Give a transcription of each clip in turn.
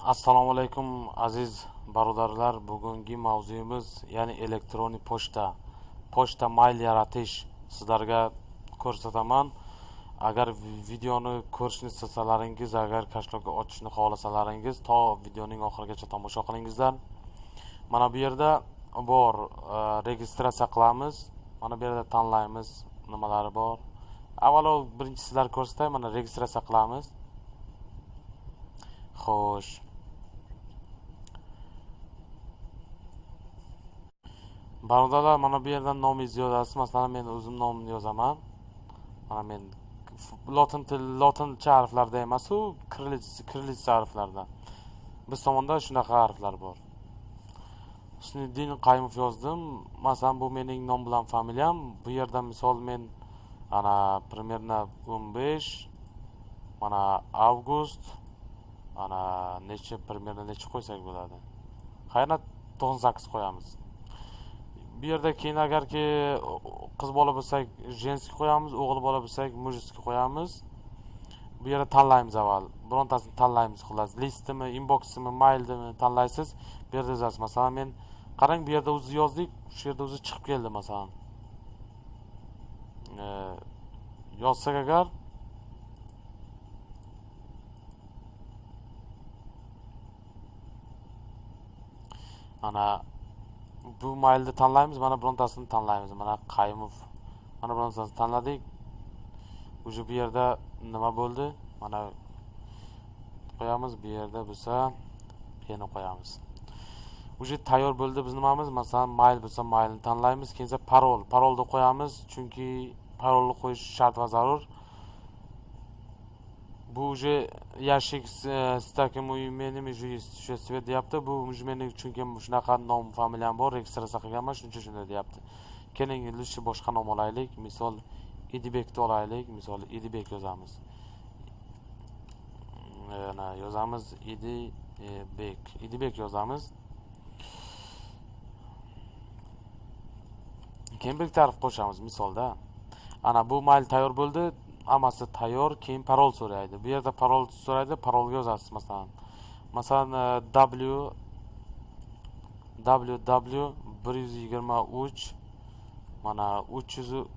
Assalomu alaykum aziz birodarlar. Bugungi mavzuyimiz ya'ni elektron pochta, pochta mail yaratish sizlarga ko'rsataman. Agar videoni ko'rishni istasalaringiz, agar kashloga ochishni xohlasalaringiz, to videoning oxirigacha tomosha qilingizlar. Mana bu yerda bor, registratsiya qilamiz. Mana bu yerda tanlaymiz nimalari bor. Avvalo birinchi sizlar ko'rsatay, mana registratsiya qilamiz. Xo'sh. Birodarlar, mana bu yerdan nomingizni yozasiz. Masalan, men o'zim nomimni yozaman. Mana men lotin lotincha harflarda emas, u kirillitsa harflarda. Biz tomonda shunaqa harflar bor. Husniddin Qayumov yozdim. Masalan, bu mening nom bilan familiyam. Bu yerda misol men ana примерно 15 mana avgust ana necha примерно necha qo'ysak bo'ladi. Xayr, 98 qo'yamiz. Bu yerda keyin agarki qiz bola bo'lsak женский qo'yamiz, o'g'il bola bo'lsak мужской qo'yamiz. Bu yerda tanlaymiz avval. Birontasini tanlaymiz xullas. Listimi, inboximi, mailimi tanlaysiz. Bu yerda yozasiz. Masalan, men qarang, bu yerda o'zi yozdik, shu yerda o'zi chiqib keldi masalan. Yozsak agar ana bu mailni tanlaymiz, mana birontasini tanlaymiz. Mana Qayumov, mana birontasini tanladik. Уже bu yerda nima bo'ldi? Mana qo'yamiz, bu yerda bo'lsa yana qo'yamiz. Уже tayyor bo'ldi biz nimamiz? Masalan, mail bo'lsa mailni tanlaymiz, keyin esa parol, parolni qo'yamiz, chunki parolni qo'yish shart va zarur. Bu уже ящик с таким именем уже существует deyapti. Bu уже mening chunki shunaqa nom familiyam bor, registratsiya qilganman, shuning uchun shunday deyapti. Keling, lutfi boshqa nom olaylik. Misol Idibekni olaylik. Misol Idibek yozamiz. Yana yozamiz Idibek. Idibek yozamiz. Keyin bir harf qo'shamiz misolda. Ana bu mail tayyor bo'ldi. Hammasi tayyor, keyin parol so'raydi. Bu yerda parol so'raydi, parolga yozasiz masalan. Masalan, W W W 123 mana 330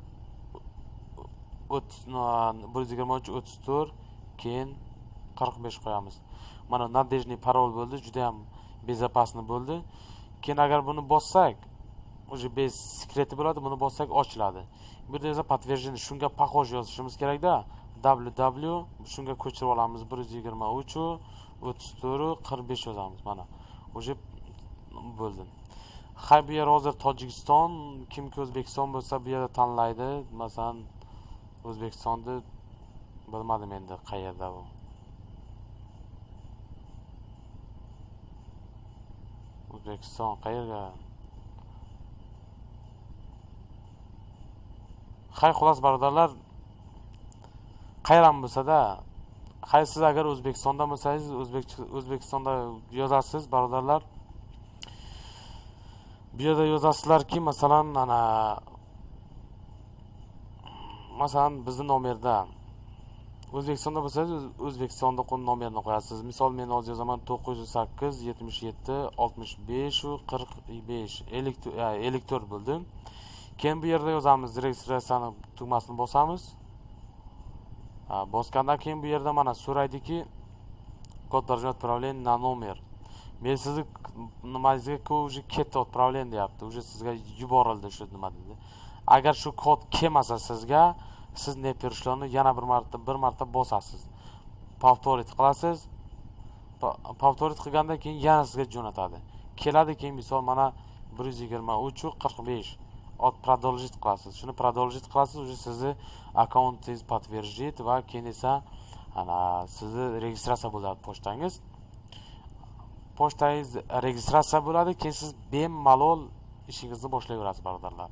123 34 keyin 45 qo'yamiz. Mana надежный parol bo'ldi, juda ham безопасный bo'ldi. Keyin agar buni bossak, уже bez sekreti bo'ladi, buni bossak ochiladi. Bu yerda esa подтверждение, shunga похож yozishimiz kerakda. WW shunga ko'chirib olamiz, 123 34 45 yozamiz mana. Уже bo'ldi. Hay, bu yer hozir Tojikiston, kimki O'zbekiston bo'lsa bu yerda tanlaydi. Masalan, O'zbekistonni bilmadim endi qayerda bu. O'zbekiston qayerga? Hay, xullas birodarlar, qayram bo'lsa-da, hay siz agar O'zbekistonda bo'lsangiz, O'zbekistonda yozasiz birodarlar. Bu yerda yozasizlarki, masalan, ana masalan bizning nomerda O'zbekistonda bo'lsangiz, O'zbekistonda nomerini qo'yasiz. Misol men hozir yozaman 908 77 65 45 54 bo'ldi. Keyin bu yerda yozamiz, registratsiyani tugmasini bosamiz. Bosgandan keyin bu yerda mana so'raydiki, kod должно отправление на номер. Men sizni nimangizga уже ketdi отправление deyapti. Уже sizga yuborildi shu nima dedi. Agar shu kod kelmasa sizga, siz ne пришлoni yana bir marta bosasiz. Повторить qilasiz. Повторить qilgandan keyin yana sizga jo'natadi. Keladi keyin misol mana 123 45 от продолжить qilasiz. Shuni продолжить qilasiz, уже sizni akkauntingiz подтвердит va keyin esa ana sizni registratsiya bo'ladi pochtangiz. Pochtangiz registratsiya bo'ladi, keyin siz bemalol ishingizni boshlayverasiz birodarlar.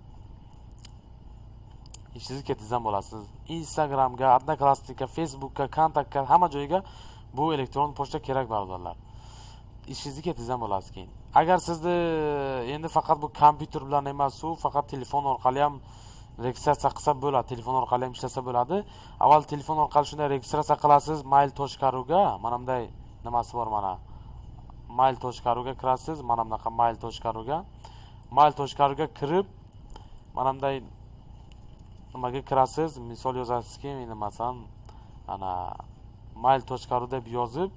Ishingizni ketizdan bo'lasiz. Instagramga, Odnoklassnikka, Facebookka, Kontaktga, hamma joyga bu elektron pochta kerak birodarlar. Ishingizni ketizdan bo'lasiz keyin. Agar sizni endi faqat bu kompyuter bilan emas, u faqat telefon orqali ham registratsiya qilsa bo'ladi, telefon orqali ham ishlasa bo'ladi. Avval telefon orqali shunday registratsiya qilasiz, mail.ru ga mana bunday nimasi bor mana. mail.ru ga kirasiz. Mana bunaqa mail.ru ga. Mail.ru ga kirib, mana bunday nimaga kirasiz? Misol yozasizki, endi masalan, ana mail.ru deb yozib,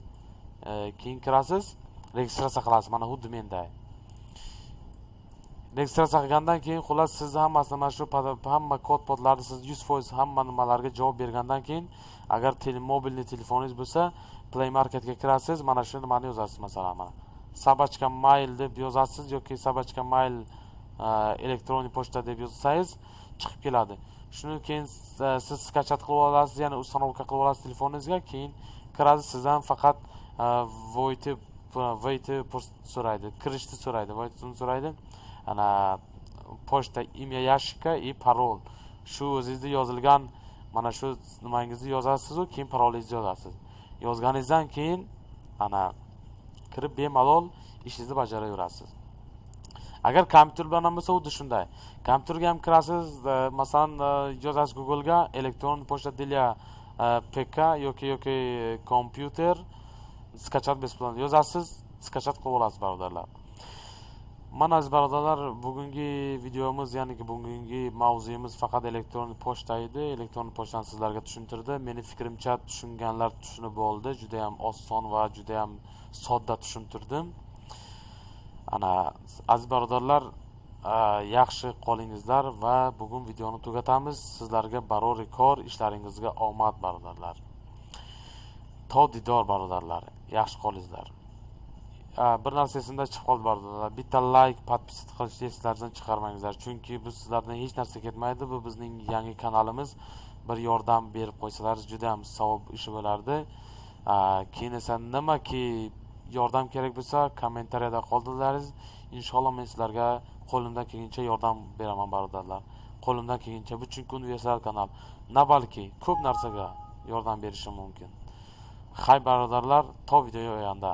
keyin kirasiz, registratsiya qilasiz. Mana xuddi menday. Registratsiya qilgandan keyin xullas sizni hammasini mana shu hamma kod podlarni siz 100% hamma nimalarga javob bergandan keyin, agar mobilni telefoningiz bo'lsa, Play Marketga kirasiz, mana shu nimani yozasiz, masalan, mana собачка mail deb yozasiz yoki собачка mail elektron pochta deb yozsangiz chiqib keladi. Shuni keyin siz skachat qilib olasiz, ya'ni установка qilib olasiz telefoningizga, keyin kirasiz, sizdan faqat войти войти so'raydi, kirishni so'raydi, войти so'raydi. Ana pochta, имя ящика и parol. Shu o'zingizda yozilgan mana shu nimangizni yozasiz u, keyin parolingizni yozasiz. Yozganingizdan keyin ana kirib bemalol ishingizni bajaraverasiz. Agar kompyuter bilan ham bo'lsa, xuddi shunday. Kompyuterga ham kirasiz, masalan, yozasiz Google'ga elektron pochta для ПК yoki kompyuter скачать бесплатно yozasiz, скачать qilib olasiz, birodarlar. Mana aziz birodarlar, bugungi videomiz, ya'ni bugungi mavzuyimiz faqat elektron pochta edi. Elektron pochtani sizlarga tushuntirdi. Meni fikrimcha tushunganlar tushunib oldi. Juda ham oson va juda ham sodda tushuntirdim. Ana aziz birodarlar, yaxshi qolingizlar va bugun videoni tugatamiz. Sizlarga barori kor, ishlaringizga omad birodarlar. To didor birodarlar, yaxshi qolingizlar. Bir narsa esimdan chiqib qoldi birodarlar. Bitta like, podписать qilishni esingizdan chiqarmangizlar, chunki bu sizlardan hech narsa ketmaydi. Bu bizning yangi kanalimiz. Bir yordam berib qo'ysalaringiz juda ham savob ishi bo'lardi. Keyin esa nimaki yordam kerak bo'lsa, kommentariyada qoldiringiz. Inshaalloh men sizlarga qo'limdan kelgancha yordam beraman birodarlar. Qo'limdan kelgancha, bu chunki universal kanal. Na balki ko'p narsaga yordam berishim mumkin. Hay birodarlar, to video oyanda.